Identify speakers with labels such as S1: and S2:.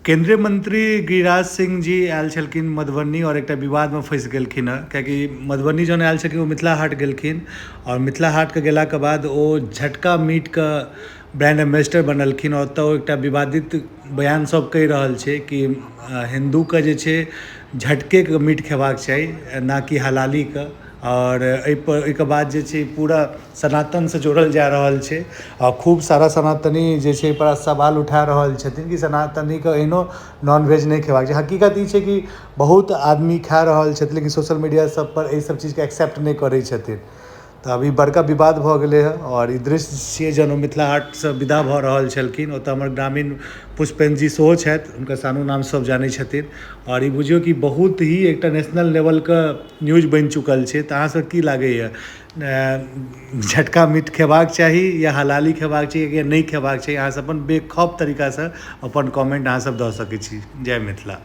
S1: केंद्रीय मंत्री गिरिराज सिंह जी आयल छलखिन मधुबनी आओर एकटा विवादमे फँसि गेलखिन हँ, कियाकि मधुबनी जहन आयल छलखिन ओ मिथिला हाट गेलखिन आओर मिथिला हाटके गेलाके बाद ओ झटका मीटके ब्रांड एम्बेसडर बनलखिन आओर ओतऽ ओ एकटा विवादित बयान सब कहि रहल छै कि हिन्दूके जे छै झटकेके मीट खेबाक चाही, ना कि हलालीके। आओर एहिपर ओहिके बाद जे छै पूरा सनातनसँ जोड़ल जा रहल छै आ खूब सारा सनातनी जे छै एहिपर सवाल उठा रहल छथिन कि सनातनीके एहनो नॉनवेज नहि खेबाक चाही। हकीकत ई छै कि बहुत आदमी खा रहल छथिन, लेकिन सोशल मीडिया सभपर एहि सभ चीजके एक्सेप्ट नहि करै छथिन। तऽ अभी बड़का विवाद भऽ गेलै हँ। आओर ई दृश्य छियै जहन ओ मिथिला हाटसँ विदा भऽ रहल छलखिन। ओतऽ हमर ग्रामीण पुष्पेन्द्र जी सेहो छथि, हुनकर सानू नाम सब जानै छथिन। आओर ई बुझियौ कि बहुत ही एकटा नेशनल लेवलके न्यूज बनि चुकल छै। तऽ अहाँ सबके की लागैए, झटका मीट खेबाक चाही या हलाली खेबाक चाही या नहि खेबाक चाही? अहाँ सब अपन बेखौफ तरीकासँ अपन कमेंट अहाँ सब दऽ सकै छी। जय मिथिला।